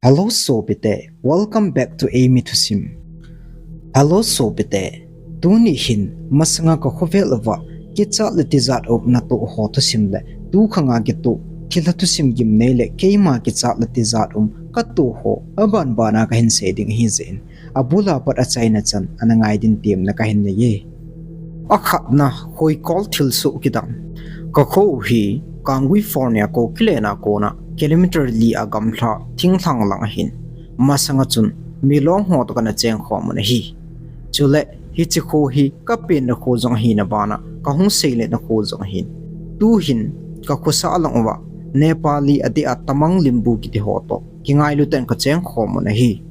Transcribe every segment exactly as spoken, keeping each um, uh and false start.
Hello sopite, welcome back to Amy Thusim. Hello sopite, tuni hin masanga ka khovel uva kichat le tijat um natoh ho thusim le tu khanga kitoh thilha thusim gimnei le keima kichat le tijat um katoh ho aban bana kahin sei ding ahi jeh in, abula pat achaina chan ana ngai din temna kahin nei e. Akhatna, khoikol thilsoh kidang. Ka kho hi Kangui Fornia ko kilen a kona kilometer li a gamla thinglhang lang ahin. Masanga chun milong ho toh kana cheng khom un ahi. Chule hiche kho hi kapenna kho jong ahina bana kahung seiletna kho jong ahin. Tuhin ka khosa lang uva Nepali adeh a Tamang Limbu kiti ho toh kingailu tah in kacheng khom un ahi.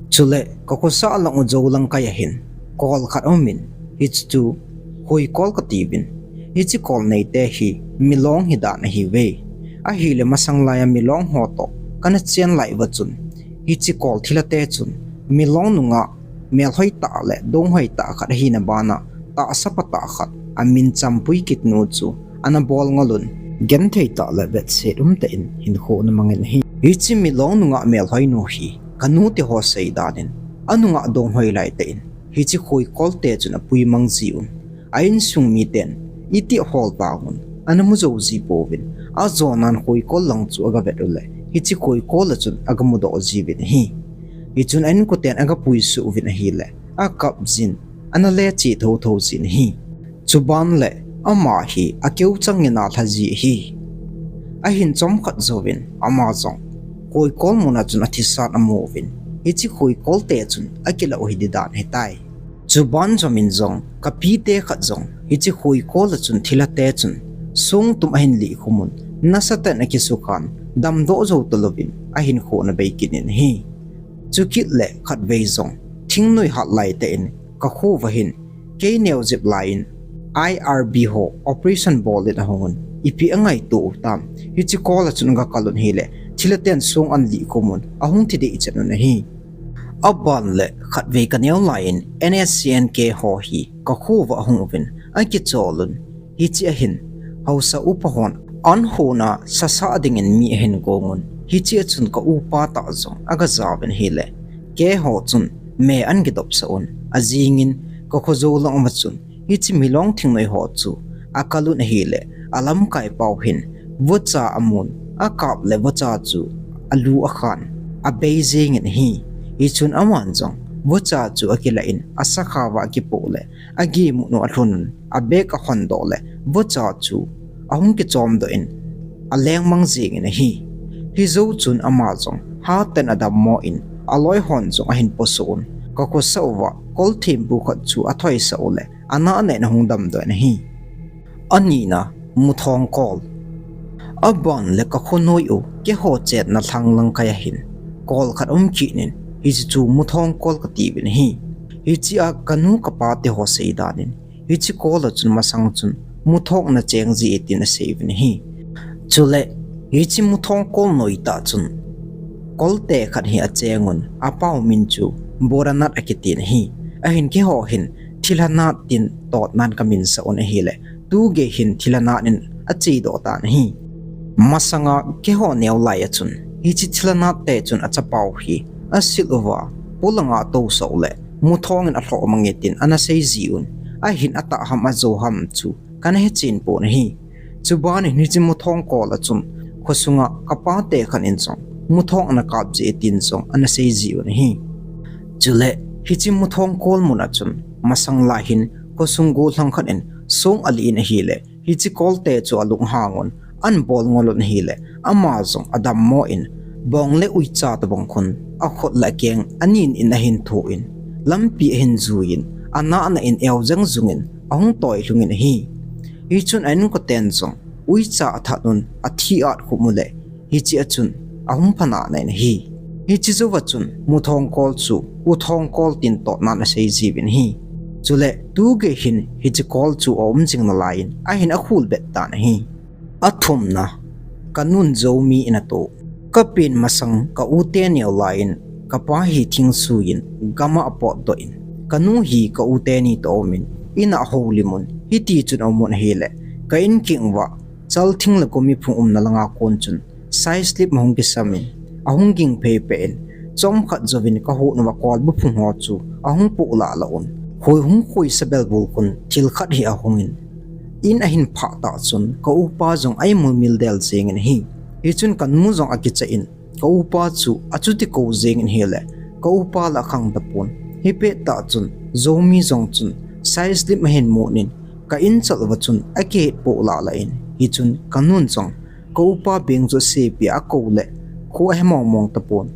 Chule ka khosa lang u jou lang kai ahin kol khat aumin, hiche chu khoikol katiuvin. Hiche kol neite hi milong hidan ahiuve. Ahile masang laiya milong ho toh kana chen lai uva chun, hiche kol thilhate chun milong nungah melhoi tah le donghoi tah khat ahina bana tahsa pa tah khat amin Champui kiti nu chu ana bol ngol un, genthei tah le vetset umtah in hinkho ana mangin ahi. Hiche milong nungah melhoi nu hi kanu teho seidan in anungah donghoi laitah in hiche khoikol te chun apui mang jiuvin, a insung miten itih hol vangun ana mu jou ji pouvin, ajonan khoikol lang chu aga vet uleh hiche khoikol a chun aga mudoh jiuvin ahi. Hichun a inkoten aga puisuh uvin ahile akap jin, ana leche thotho jin ahi. Chuban le ama hi akeu changin alha ji ahi. Ahin chomkhat jouvin ama jong khoikol muna chun athisan amu uvin, hiche khoikol te chun akilah u hi didan ahitai. Chuban jomin jong kapite khat jong hiche khoikol a chun thilhate chun songtum ahin lih khum un, nasatah in akisukhan damdoh jou talouvin ahinkho ana bei kit in ahi. Chukit le khatvei jong thingnoi hat laitah in ka kho uva hin kei neo jep laiyin I R B ho operation bol in ahung un, ipi angaito u tam, hiche kol a chun aga kal un ahile thilhaten song ana lih khum un ahung thi dehchet un ahi. Aban le khatvei ka neo laiyin N S C N K ho hi ka kho uva ahung uvin akichol un, hiche a hin haosa upa hon an hona sasa dingin mi ahin gong un, hiche a chun ka upa tah jong aga jaovin ahile keiho chun me ana kidopsah un, ajingin ka kho jou lang uva chun hiche milong thingnoi ho chu akal un ahile alamkai pau hin vocha amun, akap le vocha chu alu akhan, abei jengin ahi. Hichun aman jong vocha chu akilah in asakha uva akipoh le agimut u alhun un, abag ahondoh le vocha chu ahung kichomdoh in alengmang jengin ahi. Hijou chun ama jong hatah in adammo in aloi hon jong ahin posoh un, ka khosa uva kol thempu khat chu athoisah u le anahna in ahung damdoh in ahi. Anina, muthong kol. Aban le ka khonoi u keiho chenna lhang lang kai ahin kol khat um kit in, hiche chu muthong kol katiuvin ahi. Hiche a kanu kapa teho seidan in hiche kol a chun masang chun muthong ana cheng ji e tin aseiuvin ahi. Chule hiche muthong kol noitah chun kolte khat hi acheng un, apao min chu Boranat akitin ahi. Ahin keiho hin thilha nat tin totnan kaminsah un ahile tugei hin thilha nat in achedoh tan ahi. Masanga keiho neo lai a chun hiche thilha natte chun achapao hi asil uva polanga atousah u le muthong in alhoh mang e tin ana sei ji un, ahin atah ham ajou ham chu kana hechen pon ahi. Chuban in hiche muthong kol a chun khosunga kapate khat in jong muthong ana kap ji e tin jong ana sei ji un ahi. Chule hiche muthong kol mun a chun masang lai hin khosung gollhang khat in song alih in ahile hiche kolte chu alunghang un, ana bol ngol un ahile ama jong adammo in bong le uicha tobang khun akhut le akeng anin in ahin thoh in, lampi ahin jui in, anahna in eojeng jungin ahung toilhung in ahi. Hichun a inkoten jong uicha athat un athi at khum u le hiche a chun ahung phanahna in ahi. Hiche jouva chun muthong kol chu uthong kol tin totnan asei jiuvin ahi. Chule tugei hin hiche kol chu aum jing nalaiyin ahin akhul bet tan ahi. Athumna, kanun Zomi in atoh. Kapen masang ka ute neo laiyin kapa hi thingsuiyin gama apotdoh in, kanu hi ka u teni toh aumin, ina ahoulim un, hitichun aum un ahile, ka in kinguva chalthing le gomi phung umna langa kon chun side slip ahung kisam in, ahung ging phei phei in, chomkhat jouvin kahon uva kolbu phung ho chu ahung poh lah lah un. Hoi hung khoisa bel bul khun thil khat hi ahung in, in ahin phah tah chun ka upa jong a imul mil del jeng in ahi. Hichun kanu jong akicha in, ka upa chu achuti kou jeng in ahile, ka upa la akhang tapon. Hipet tah chun Zomi jong chun side slip ahin mut in, ka in chal uva chun akihet poh lah lah in, hichun kanun jong ka upa beng chu asepi a akou le kho ahe mong mong tapon.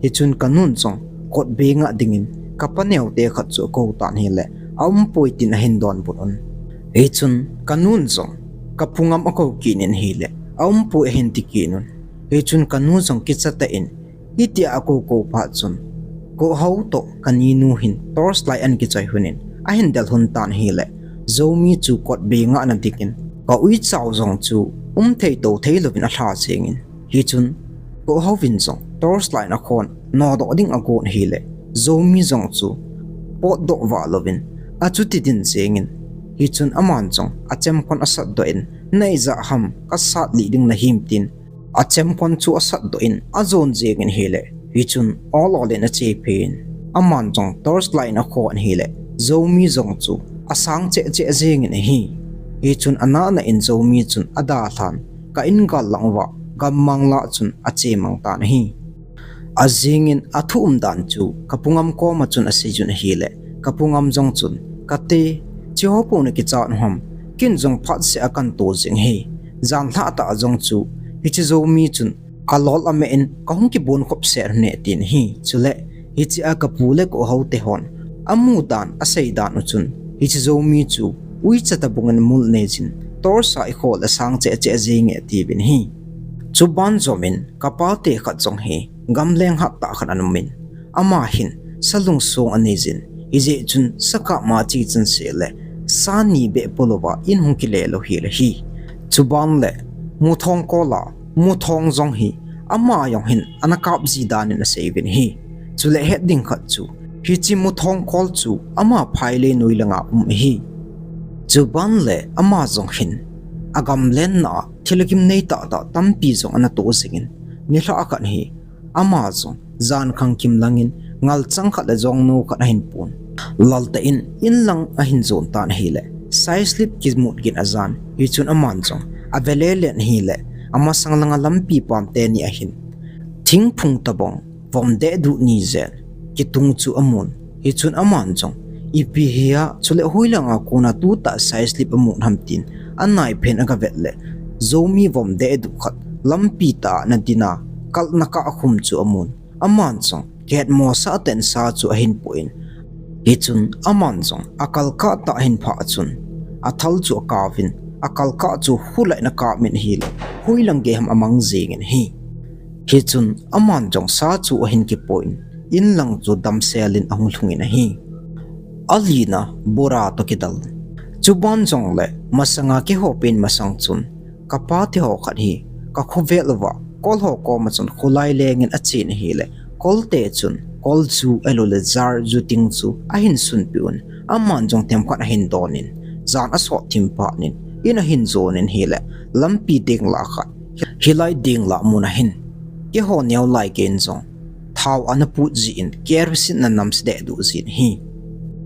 Hichun kanun jong kot beng a dingin ka paneo te khat chu akou tan ahile, aumpoi tin ahin donbut un. Hichun kanun jong ka pungam akou kit in ahile, aumpoi ahin ti kit un. Hichun kanu jong kicha tah in, hitia akou kou phat chun, Koh Hao toh kaninu hin torch light ahin kichoi lhun in, ahin del lhun tan ahile, Zomi chu kot beng a ana dingin, ka uichao jong chu um thei to thei louvin alha jeng in. Hichun Koh Hao vin jong torch light in akhon nodoh ding agon ahile, Zomi jong chu potdoh vah louvin achuti din jeng in. Hichun aman jong achemkhon asatdoh in, na ijat ham kasat lih ding nahim tin, achemkhon chu asatdoh in ajon jeng in ahile, hichun ol ol in ache phei in, aman jong torch light in akhon ahile, Zomi jong chu asang cheh cheh jeng in ahi. Hichun ana ana in Zomi chun adalhan, ka in gal lang uva gammang lah chun ache mang tan ahi. Ajing in athu umdan chu ka pungam koma chun asei un ahile, ka pungam jong chun, Kate, hiche ho pou nakichat u ham, ken jong phatseh a kahin to jing ahi. Jan lhah tah jong chu hiche Zomi chun kalol ameh in kahung kibon khop set lhon e atin ahi. Chule hiche a kapu le Koh Hao te hon amu dan asei dan u chun, hiche Zomi chu uicha tabang in amul nei jin, torch a ikho le asang cheh cheh jeng e atiuvin ahi. Chuban jom in kapa te khat jong hi gamleng hat tah khat ana um in, ama hin sa lungsong anei jin, hijeh chun sa kap ma che chan seh le sa ni beh polouva in hung kile lou hel ahi. Chuban le muthong kol a, muthong jong hi ama jong hin ana kap ji dan in asei uvin ahi. Chule het ding khat chu, hiche muthong kol chu ama phailei noi langa um ahi. Chuban le ama jong hin agamlen na a thilgim nei tah tah tampi jong ana to jing in, nilhah khat hi ama jong jan khang kim lang in ngalchang khat le jong nou khat ahin pon. Lal tah in in lang ahin jon tan ahile, side slip kimut gin ajan. Hichun aman jong ave le len ahile, amasang langa lampi pam teni ahin thingphung tabang vom dehduh ni jen kitung chu amun. Hichun aman jong, ipi hia, chule hoilanga kona tutah side slip amut ham tin anai phen agavet le, Zomi vom dehduh khat lampi tah a ana din a, kalna kah khum chu amun. Aman jong kihetmosah tah in sa chu ahin poh in, hichun aman jong akal kah tah ahin phah chun, athal chu akauvin, akal kah chu hulah in akap in ahile, hoilang gei ham amang jeng in ahi. Hichun aman jong sa chu ahin kipoh in, in lang chu damsel in ahung lhung in ahi. Alina, Bora toh kidal. Chuban jong le masanga keiho pen masang chun, kapa te ho khat hi kakhovel uva kol ho koma chun kholai leng in achen ahile, kol te chun kol ju ahilouleh jar ju ting chu ahin sunpeh un, aman jong themkhat ahin don in, jan asot thim phat in, in ahin jon in ahile, lampi ding lah khat, hilai ding lah mun ahin, keiho neo lai gei in jong thao ana put jin, kerosene ana namse dehduh jin ahi.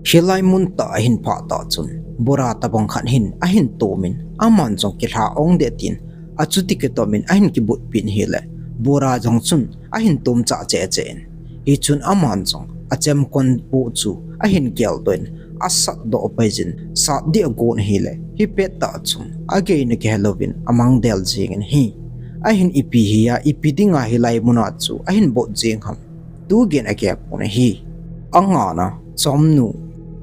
Hilai mun tah a ahin phah tah chun, Bora tabang khat hin ahin tom in, aman jong kilha ong deh tin, achuti kitom in ahin kibutpeh in ahile, Bora jong chun ahin tom chah cheh cheh in, hichun aman jong achemkhon po chu ahin geldoh in, asatdoh pai jin, sat ding agon ahile, hipet tah chun ageina kihelouvin amang del jeng in ahi. Ahin ipi hia, ipi dinga hilai muna chu ahin bot jeng ham, tu gei in agel pon ahi. Angana, Chomnu,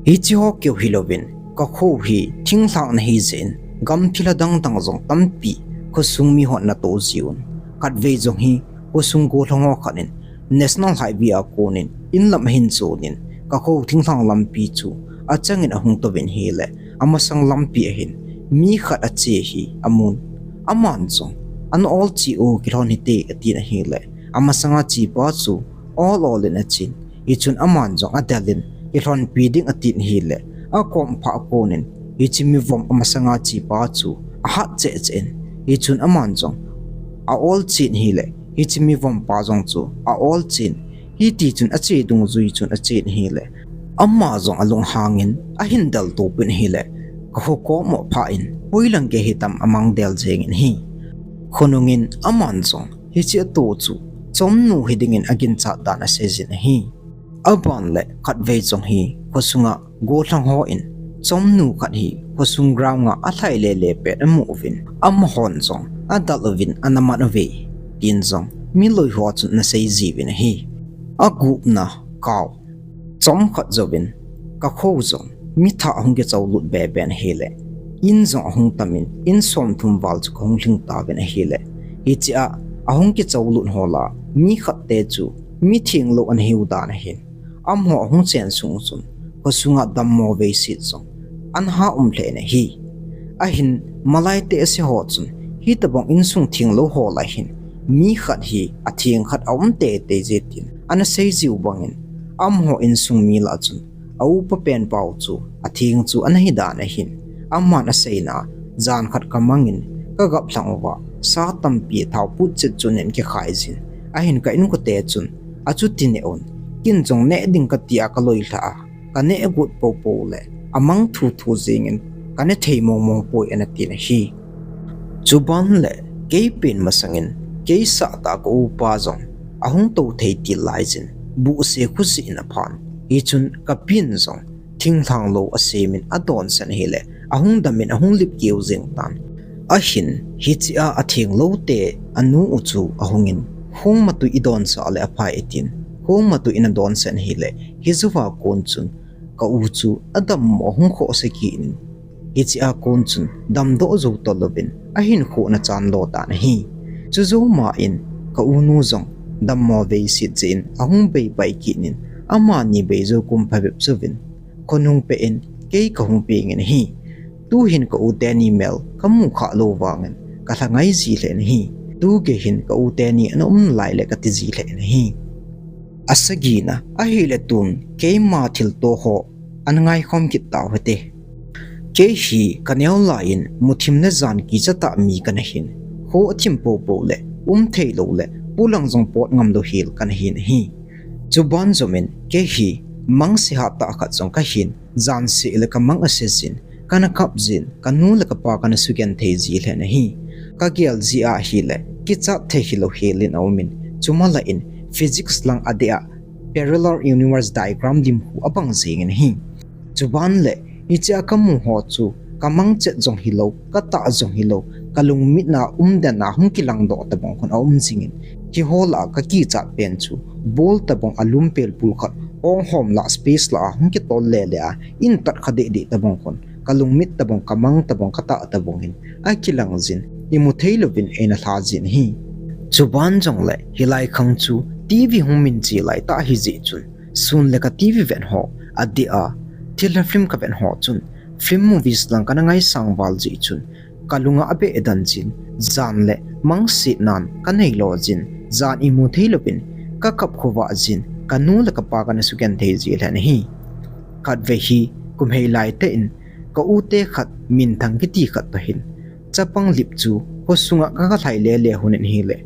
hiche ho keu hilouvin, kakho hi thinglhang ana hi jeh in, gam thilha dang dang jong tampi khosung mihon ana to jiuvin, khatvei jong hi khosung gollhang ho khat in National Highway a konin in lam ahin jon in, kakho thinglhang lampi chu achangin ahung touvin ahile, amasang lampi ahin mi khat ache hi amun. Aman jong, ana ol che o, kilhon hite, atin ahile, amasanga chepa chu ol ol in achen. Hichun aman jong adel in, kilhonpi ding atin ahile, akom phah konin hiche mivom amasanga chepa chu ahat cheh cheh in, hichun aman jong a ol chen ahile, Hiche mi vompa jong chu a ol chen, hiti chun ache dungjui chun achen ahile, ama jong alunghang in ahin del tupin ahile, ka kho kom mo pha in, hoilang gei hitam amang del jeng in ahi. Khonung in aman jong hiche ato chu chomnu hi dingin aginchat dan asei jin ahi. Aban le khatvei jong hi khosunga gollhang hon chomnu khat hi khosung ground a alhai lele pet amu uvin, amahon jong adal uvin ana man uve, tin jong miloi ho chun ana sei jiuvin ahi. Agupna kau, chomkhat jouvin ka kho jong mi thah ahung kichou lut beben ahile, in jong ahung tamin, in somthum val chu kahung lhing tauvin ahile, hiche a ahung kichou lut ho lah a mi khat te chu mi thenglou ana hiu dan ahin, amaho ahung chen sung chun khosunga dammo veiset jong ana ha um lheh in ahi. Ahin malai te ase ho chun, hitabang insung thenglou ho lah a hin mi khat hi atheng khat aum teitei je tin ana sei jiu bangin, amaho insung mi lah a chun a upa pen pau chu atheng chu ana hi dan ahin, aman aseina, jan khat kamangin kagap lhang uva, sa tampi thao put chet chun in kikhai jin, ahin ka inkote chun achuti neh un, ken jong neh ding kati a kaloi lha a, kaneh got popo le amang thuthu jengin kane thei mongmong poi, ana tin ahi. Chuban le kei pen masangin kei sah tah ka upa jong ahung tou thei til lai jin, buhse khu jeh in aphan, hichun ka pen jong thinglhang lou asemin adonset ahile, ahung damin ahung lip keu jeng tan. Ahin hiche a atheng lou te anu u chu ahungin, khongmatui idonsah le aphai, tin khongmatui in adonset ahile, hijouva kon chun ka u chu adammo ahung khohsa kit in, hiche a kon chun damdoh jou talouvin ahinkho ana chan lo tan ahi. Chujou ma in ka unu jong dammo veiset jeh in ahung beibai kit in, amani beijou kum phabep jouvin khonung peh in kei kahung pengin ahi. Tuhin ka u teni mel kamu khah lou vangin kalha ngai ji lheh in ahi. Tu gei hin ka u teni ana um nalai le kati ji lheh in ahi. Asagina ahile tun keima thilto ho ana ngaikhom kit tau hite. Kei hi kaneo lai in muthim le jan kicha tah mi kana hin, kho athim popo le um theilou le polang jong pot ngamlou hel kana hin ahi. Chuban jouvin kei hi mangse hattah khat jong kahin, jan seh le kamang ase jin, kana kap jin, kanu le kapa kana sugenthei ji lheh in ahi. Kagel jeh ahile kichat thei hilou helin aumin, chuma lah in physics lang adeh a parallel universe diagram lim khu abang jengin ahi. Chuban le hiche a kamu ho chu kamang chet jong hilou, katah jong hilou, kalungmitna umden a hung kilangdoh tabang khun aum jingin, hiho lah a kakichat pen chu ball tabang alum pelpul khat, onghom lah space lah a hung kitol lele a, in tat kha dehdeh tabang khun kalungmit tabang, kamang tabang, katah tabang hin akilang jin, imu theilouvin eina lha jin ahi. Chuban jongle hilai khang chu TV hung min che laitah ahijeh chun, sun le ka TV vet ho adeh a, thilha film kavet ho chun, film, movies lang kana ngaisang val jeh chun kalunga abeh den jin, jan le mangsetnan kanei lo jin, jan imu theilouvin kakap khovah jin, kanu le kapa kana sugenthei ji lheh in ahi. Khatvei hi kum hei laitah in ka u te khat Minthang kiti khat toh hin chapang lip chu khosunga ka, kalhai lele hun in ahile,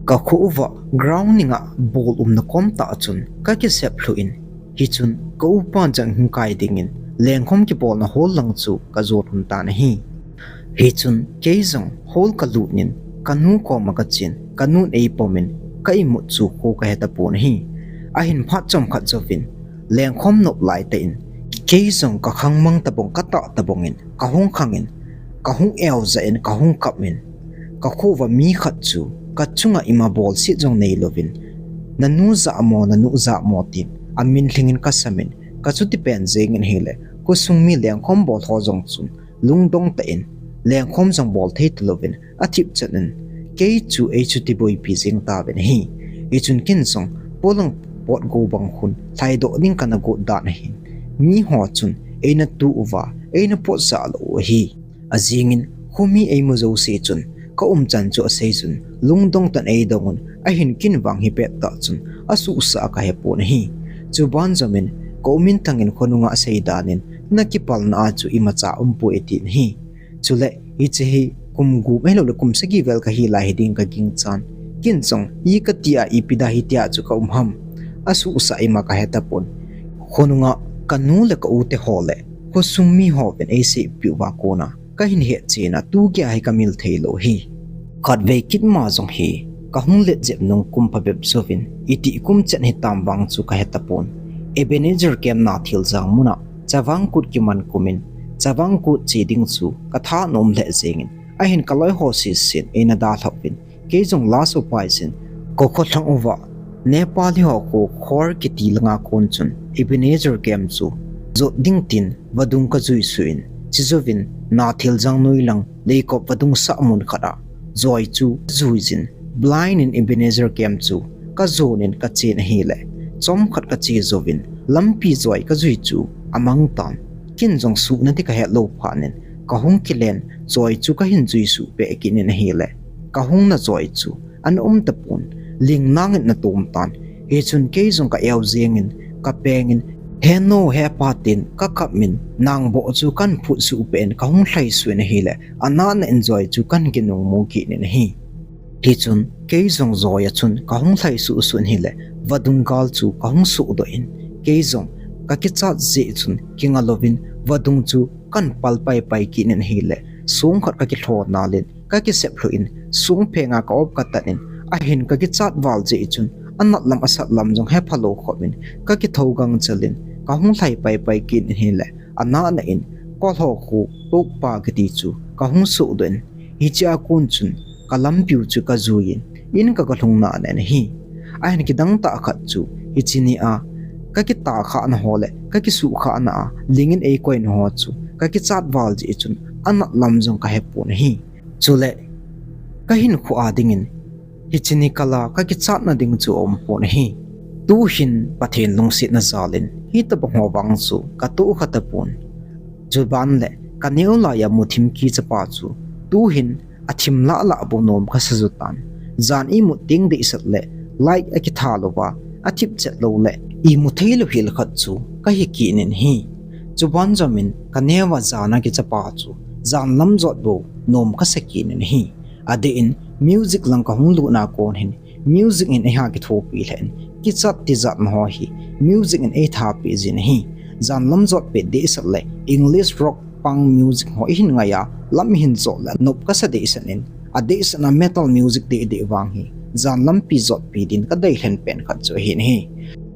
kakho uva ground ninga ball umna kom tah chun kakisep lhuh in, hichun ka upa jong hung kai dingin lengkhom kibolna hall lang chu kajon hun tan ahi. Hichun kei jong hall kalut in kanu koma kachen, kanun eipomin ka imut chu kho kahe tapon ahi. Ahin phat chomkhat jouvin lengkhom nop laitah in kei jong kakhangmang tabang, katah tabang in kahung khangin, kahung eojah in, kahung kapin, kakho uva mi khat chu kachunga ima bolset jong neilouvin, nanu jahmo, nanu jahmo tin amin lhingin kasamin, kachuti pen jengin ahile, khosung mi lengkhom bol ho jong chun lungdong tah in lengkhom jong bol thei talouvin athip chan in, kei chu eichuti boipi jeng tauvin ahi. Hichun ken jong polang potgo bang khun lhaidoh ding kana got dan ahin, miho chun eina tu uva, eina potjah lou u ahi. Ajingin khomi eimu jouse chun ka umchan chu asei chun lungdong tah in eidong un, ahin ken vang hi pettah chun asuhsah a kahepon ahi. Chuban jouvin ka u Minthang in khonunga asei dan in, nakipalna a chu imacha aumpoi atin ahi. Chule hiche hi kum gup ahiloule kum sagi vel kahi lai hiding kaginchan, Ken jong, i kati a ipi da hitia chu ka um ham. Asuhsah ima ka hetapon. Khonunga kanu le ka u te ho le khosung mi hovin eiseipiu va kona kahin hetchen a tukia hi ka mil theilou hi. Khatvei kit ma jong hi, kahung let jep nung kum phabep jouvin, itih kum chet hitam vang chu ka hetapon. Ebenezer Camp Nathiljang muna Chavang Kut kiman kumin, Chavang Kut che ding chu ka thanom lheh jengin, ahin ka loi ho sesen eina dalhauvin, kei jong last upai jin, ka kho lhang uva, Nepali ho kho Khor kiti langa kon chun Ebenezer Camp chu jot ding tin vadung ka juisuh in, chujouvin Nathiljang noi lang leikop vadung sah mun khat a joi chu ka juijin, blind in Ebenezer Camp chu ka jonin ka chen ahile, chomkhat ka che jouvin lampi joi ka jui chu amang tan. Ken jong suhna ti ka hetlou phatnin, kahung kilen joi chu kahin juisuh peh kit in ahile, kahung na joi chu ana um tapon, ling nangin ana tom tan. Hichun kei jong ka eo jengin, ka pengin, he nu, he pa tin ka kapmin, nangboh chu kahin phutsuh peh in kahung lhaisuh in ahile, anatna in joi chu kahin kinungmu kit in ahi. Hichun kei jong joi a chun kahung lhaisuh suh in ahile, vadung gal chu kahung suhdoh in, kei jong ka kichat jeh chun kinga louvin vadung chu kahin pal paipai kit in ahile, songkhat ka kilhon nalin, ka kisep lhuh in, songphenga ka op ka tan in, ahin ka kichat val jeh chun, anat lam asat lam jong hephalou khopin, ka kithou gangchel in, kahung lhai paipai kit in ahile, anatna in, Kolho kho Tokpa kiti chu kahung suhdoh in, hichea kon chun ka lampiu chu ka juiyin, in ka kalhung natna in ahi. Ahin kidang tah khat chu, hiche nia ka kitakhahna ho le ka kisuhkhahna a lingin eikoina ho chu ka kichat val jeh chun, anat lam jong ka hepon ahi. Chule, ka hinkho a dingin, hiche ni kal a ka kichatna ding chu aumpon ahi. Tuhin Pathen lungsetna jalin, hitobang ho vang chu ka tohkha tapon. Chuban le, ka neo laiya muthim kichapa chu, tuhin athim lahlah bou nom kasa ju tan. Jan imut teng deisah le, light akitha louva, athip chet lou le, imu theilou hel khat chu kahi kit in ahi. Chuban jomin ka neova jana kichapa chu, jan lam jot bou nom kasa kit in ahi. Adeh in, music lang kahung lutna kon hin, music in eiha kithopi lheh in, kichat tijatna ho hi music in eithapi jin ahi. Jan lam jot pet deisah le, English rock punk music ho ihin ngaiya, lam ihin jot le nop kasa deisah in, adeisahna metal music dehdeh vang hi jan lampi jotpi din ka deilhen pen khat chu ahin ahi.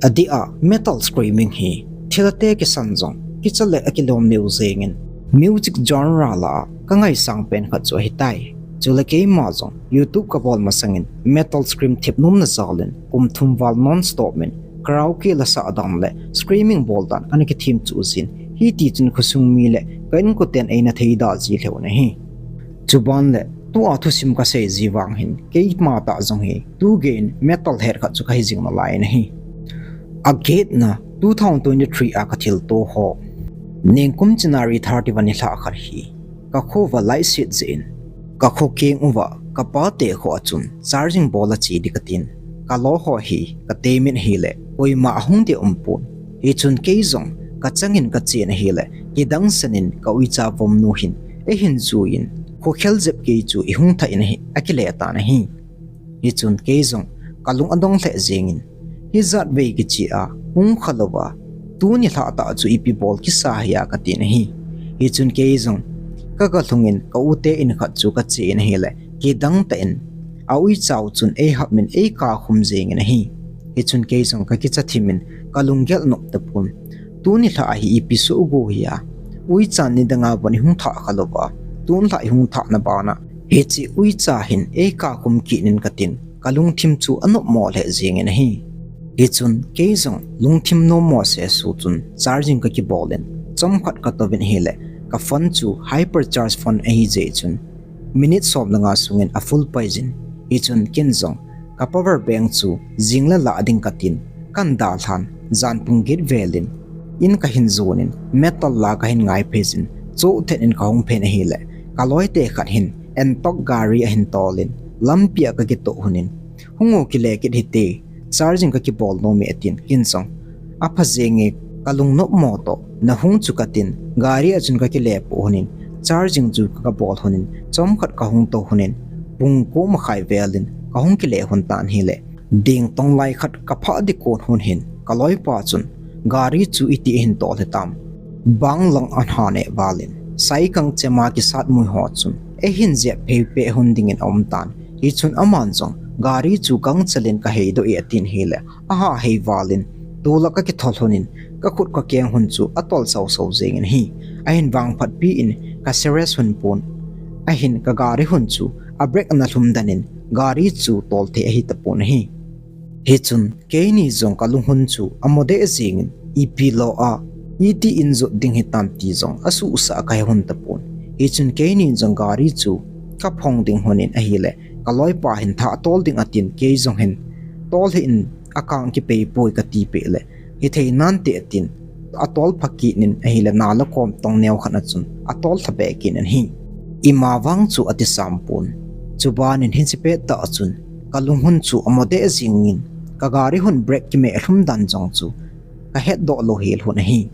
Adeh a, metal screaming hi thilha te kisan jong kicha le akilom neo jengin, music genre lah a ka ngaisang pen khat chu ahitai. Chule keima jong YouTube ka bol masangin metal scream thep nomna jalin, kum thum val non-stop in karaoke la sah dan le screaming bol dan ana kithem chuh jin, hitichun khosung mi le ka inkoten eina theida ji lheh un ahi. Chuban le, tua thusim kasei ji vang hin, keima tah jong hi tugei in metal het khat chu kahi jing nalai in ahi. Agetna, two thousand twenty-three a ka thilto ho, ningkum January thirty-one nilhah khat hi, ka khouva light set jeh in, ka kho keng uva ka pate kho a chun charging bol a che ding katin, ka lo ho hi ka temin ahile, koima ahung ding aumpon. Hichun kei jong ka changin ka chen ahile, kidang sanin ka uicha vomnu hin eihin juiyin, khokhel jep kei chu eihung thah in ahi, akile tan ahi. Hichun kei jong ka lung adong lheh jengin, hijat vei kiche a hung kha louva, tuni nilhah tah chu ipi bol kisa hia katin ahi. Hichun kei jong ka kalhungin ka u te in khat chu ka che in ahile, kidang tah in a uichau chun eihapmin eikakhum jengin ahi. Hichun kei jong ka kicha thimin ka lunggel nop tapon. Tuni nilhah a hi ipi soh go hia, uicha nidanga von ihung thah kha louva, tuni nilhah ihung thahna bana hiche uicha hin eikakhum kit in katin, ka lungthim chu anopmo lheh jengin ahi. Hichun kei jong lungthim nommo sesu chun charging ka kibolin, chomkhat ka touvin ahile, ka phone chu hypercharge phone ahi jeh chun, minute som le nga sungin a full paijin. Hichun ken jong ka power bank chu jing le lah ding katin, kan dalhan, jan pung get velin in kahin jonin, metal la kahin ngai pheijin, chohthet in kahung phen ahile, ka loite khat hin entok gari ahin tolin, lampia ka kitoh lhonin, hung o, kile kit hite, charging ka kibol nom e atin, ken jong apha jenge, ka lungnopmo toh nahung chu katin, gari a chun ka kile poh lhonin, charging chu ka bol lhonin, chomkhat kahung tou lhonin, pung ko makhai velin kahung kile lhon tan ahile, ding tong lai khat kaphah ding kon hun hin kaloipa chun gari chu iti ahin tol hitam, bang lang ahin hah val in, saikang chema kisat mui ho chun eihin jep phei peh lhon dingin aum tan. Hichun aman jong gari chu gangchel in kahei doh e atin ahile, ahah hei val in, tulai kakithol lhon in, kakhut kakeng hun chu atol sau sau jeng in ahi. Ahin vangphat pi in kaserious lhon pon, ahin kagari hun chu abrake ana lhum den in, gari chu tol thei ahi tapon ahi. Hichun keini jong kalung hun chu amo deh jeng in, ipi lou a, iti in jot ding hitam ti jong asuhsah kahe lhon tapon. Hichun keini jong gari chu kaphong ding lhon in ahile, kaloipa hin thah tol ding atin, kei jong hin tol hih in, akang kipei poi kati peh le, hithei nante atin, atol pha kit in ahile, nala kom tong neo khat a chun atol lha be kit in ahi. Ima vang chu ati sam pon. Chuban in hiche pet tah a chun kalung hun chu amo deh jeng in, kagari hun brake kimeh lhum dan jong chu kahet doh lou hel lhon ahi.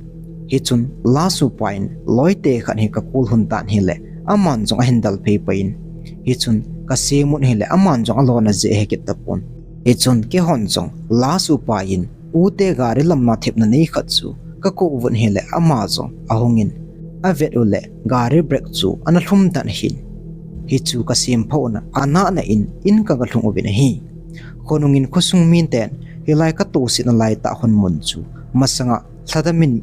Hichun lasupa in loite khat hi kakol lhon tan ahile, aman jong ahin del phei pai in, hichun kasem un ahile, aman jong alona jeh ahe kit tapon. Hichun keihon jong lasupa in ute gari lamna thepna nei khat chu kakou uvin ahile, ama jong ahung in, avet u le gari brake chu ana lhum den ahin. Hichu kasem phat un, anahna in, in kaga lhung uvin ahi. Khonung in khosung miten hilai katohsetna lai tah lhon mun chu masanga lhadam in,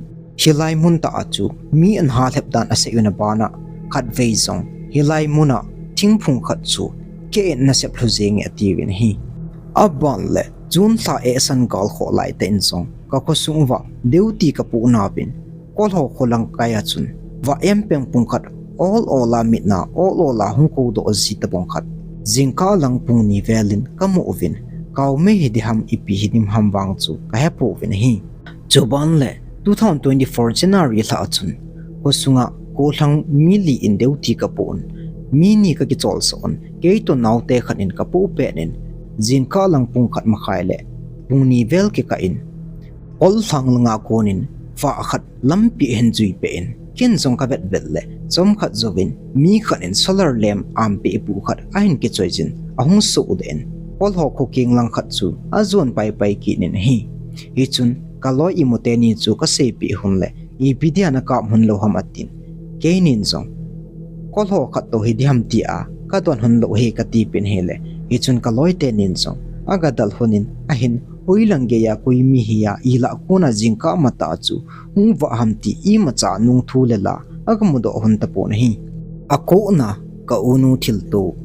hilai mun tah a chu mi ana halhep dan asei un, aban a khatvei jong hilai mun a thingphung khat chu keh in ana sep lhu jeng e atiuvin ahi. Aban le June lha eisan gal khoh lai tah in jong kakhosung uva duty kapoh nauvin, Kolho kho lang kai a chun, va em peng pung khat, ol ol a mitna ol ol a hung kou doh ji tabang khat, jingkah lang pung ni vel in kamu uvin, kaumei hi ding ham, ipi hi ding ham vang chu kahe pouvin ahi. Chuban le two thousand twenty-four January lha a chun, khosunga kolhang mi li in duty kapoh un, mi ni kakicholsah un, kei toh naote khat in kapoh pet in, jingkah lang pung khat makhai le pung ni vel kikah in, kolhang langa kon in, vah khat lampi ahin jui peh in, ken jong kavet vet le, chomkhat jouvin, mi khat in solar lamp ampeh bu khat ahin kichoi jin, ahung soh deh in, kolho kho keng lang khat chu ajon pai pai kit in ahi. Hichun, kaloi imu teni chu kaseipeh un le, ipi dia nakap un lou ham atin. Keinin jong, kolho khat toh hi ding ham tia kadon un lou hi kati peh in ahile, hichun kaloi tenin jong aga del un in ahin, hoilang geiya koi mi hiya, ilah kona jingkah matah chu hung vah ham ti imacha nung thu le la aga mudoh un tapon ahi. Akona ka unu thilto.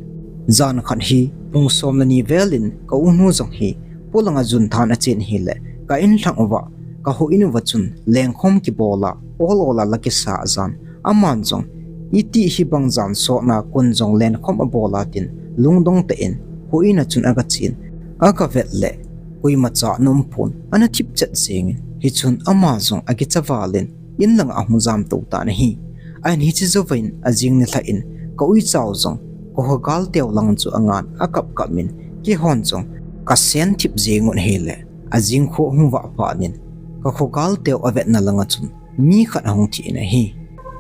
Jan khat hi pung som le ni vel in ka unu jong hi polanga jun than achen ahile, ka inlhang uva, ka houin uva chun lengkhom kibol a, ol ol a la kisa ajan. Aman jong iti hibang jan sotna kon jong lengkhom abol a tin, lungdong tah in houin a chun aga chen, aga vet le, koimacha ana um pon, ana thip chet jeng in, hichun ama jong akicha val in, inlanga ahung jam tou tan ahi. Ahin hiche jouvin ajing nilhah in, ka uicha u jong, ka kho gal teu lang chu angan, akap kap in, keihon jong, ka sen thip jeng un ahile, ajing kho ahung vah phat in, ka kho gal teu avetna langa chun, mi khat ahung thi in ahi.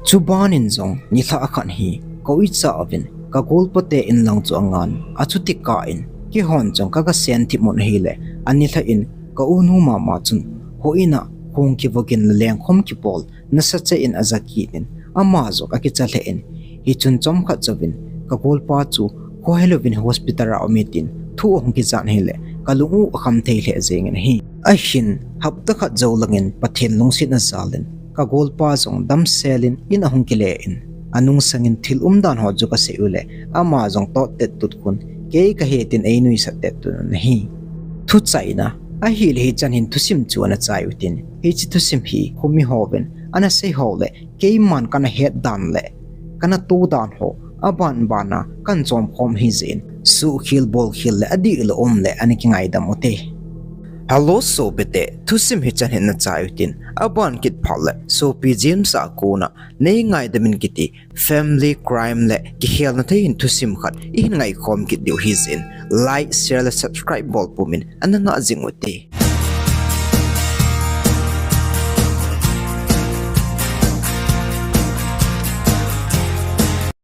Chuban in jong, nilhah khat hi, ka uicha uvin, ka golpa te in lang chu angan, achuti kah in, keihon jong, ka, ka sen thip un ahile, anilhah in, ka unu mama chun, houin a, hung kivogin le lengkhom kibol, nasatah in aja kit in, ama jong akicha lheh in, hichun chomkhat jouvin, ka golpa chu, kho helouvin hospital a um e tin, thu ahung kijan ahile, ka lung u akham thei lheh jeng in ahi. Ahin, hapta khat jou lang in, Pathen lungsetna jal in, ka golpa jong damsel in, in ahung kile in, anungsang in thil umdan ho chu ka sei u le, ama jong tot tet tut khun, kei ka he tin ei nuisat tet tut un ahi. Thuchaina, ahile hichan hin thusim chu ana chai u tin, hiche thusim hi, khomi hovin, ana sei ho le, keiman kana het dan le, kana to dan ho, aban ban a, kan chom khom hi jeh in, suhkhel bolkhel le, adih le um le, ana kingaidam u te. Hello, sopite, thusim hichan hin ana chai u tin, aban kit phat le, sopi James a kona, nei ngaidam in kiti, family crime le, kikhelna thei hin thusim khat, ihin ngaikhom kit diu hi jeh in, like, share le, subscribe bol pum in, ana ngah jing u te.